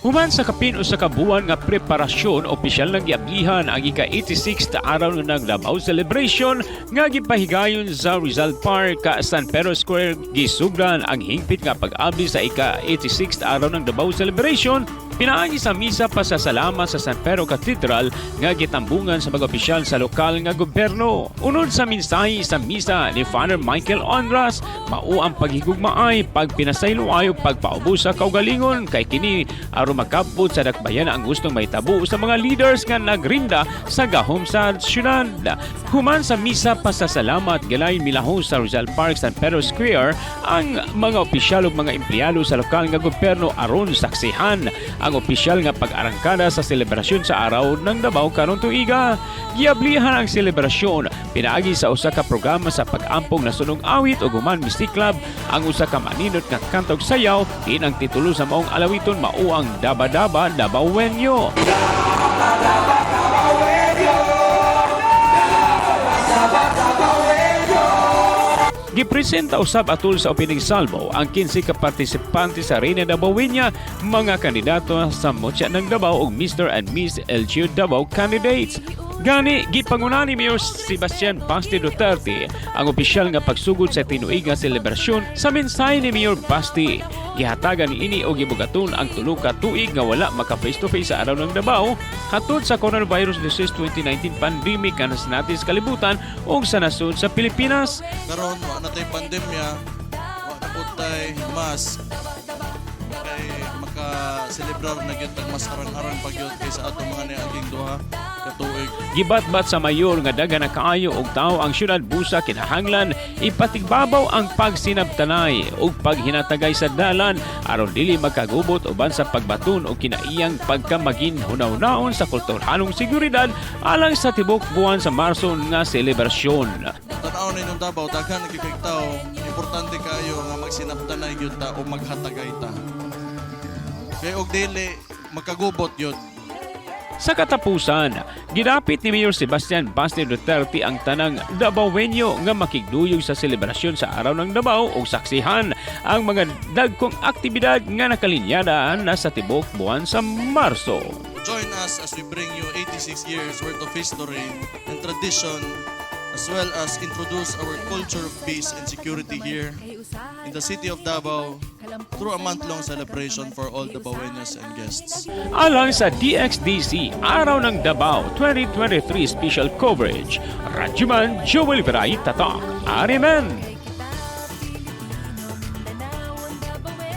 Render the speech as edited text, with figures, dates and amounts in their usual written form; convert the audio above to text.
Human sa kapin 1 ka buwan nga preparasyon, opisyal nang giablihan ang ika-86 na Araw ng Davao Celebration nga gipahigayon sa Rizal Park, San Pedro Square. Gisugdan ang hingpit nga pag-abli sa ika-86 na Araw ng Davao Celebration pinaagi sa misa pasasalamat sa San Pedro Cathedral nga gitambungan sa mga opisyal sa lokal nga gobyerno. Unod sa mensahe sa misa ni Father Michael Onras, mao ang paghigugmaay, pagpinasayloay ug pagpaubos sa kaugalingon kay kini aron makabot sa dakbayan ang gustong mahitabo sa mga leaders nga nagrinda sa gahom sa syudad. Human sa misa pasasalamat, gilayon milahos sa Rizal Park, San Pedro Square ang mga opisyal ug mga empleyado sa lokal nga gobyerno aron saksihan ang opisyal nga pag-arangkada sa selebrasyon sa Araw ng Davao karon tuiga. Giablihan ang selebrasyon pinaagi sa usa ka programa sa pag-ampong nasunong awit ug human misiklab ang usa ka maninot nga kanta ug sayaw diin ang titulo sa maong alawiton mao ang Daba Daba Dabawenyo. Gipresenta usab atol sa opening salvo ang 15 ka partisipante sa Reyna Dabawenya, mga kandidato sa Mutya ng Davao ug Mr. and Miss LGU Davao candidates. Gani, gipanguna ni Mayor Sebastian Basti Duterte ang opisyal nga pagsugod sa tinuig nga selebrasyon. Sa mensahe ni Mayor Basti, gihatagan niini og gibugaton ang 3 ka tuig nga wala maka face to face sa Araw ng Davao hatod sa coronavirus disease 2019 pandemic nga nasinati sa kalibutan ug sa nasod sa Pilipinas. Karon wa na tay pandemya, wa na pud tay mask kay maka-celebrar na gyud tag mas arang-arang pa gyud kaysa atong mga niaging 2 ka tuig. Gibatbat sa mayor nga daghan na kaayo og tawo ang syudad busa kinahanglan ipatigbabaw ang pagsinabtanay ug paghinatagay sa dalan aron dili magkagubot uban sa pagbaton og kinaiyang pagkamagin hunahunaon sa kulturhanong seguridad alang sa tibok buwan sa Marso nga selebrasyon. Tan-aw ninyong Davao, daghan na gyud kay tawo, importante kaayo nga magsinabtanay gyud ta o maghatagay ta. Kay og dili magkagubot gyud. Sa katapusan, gidapit ni Mayor Sebastian Basti Duterte ang tanang Dabawenyo nga makigduyog sa selebrasyon sa Araw ng Davao ug saksihan ang mga dagkong aktibidad nga nakalinyada na sa tibok buwan sa Marso. Join us as we bring you 86 years worth of history and tradition, as well as introduce our culture of peace and security here in the city of Davao through a month-long celebration for all Dabaweños and guests. Alang sa DXDC Araw ng Davao 2023 Special Coverage, Radyoman Joel Veray, Tatak, Arimen!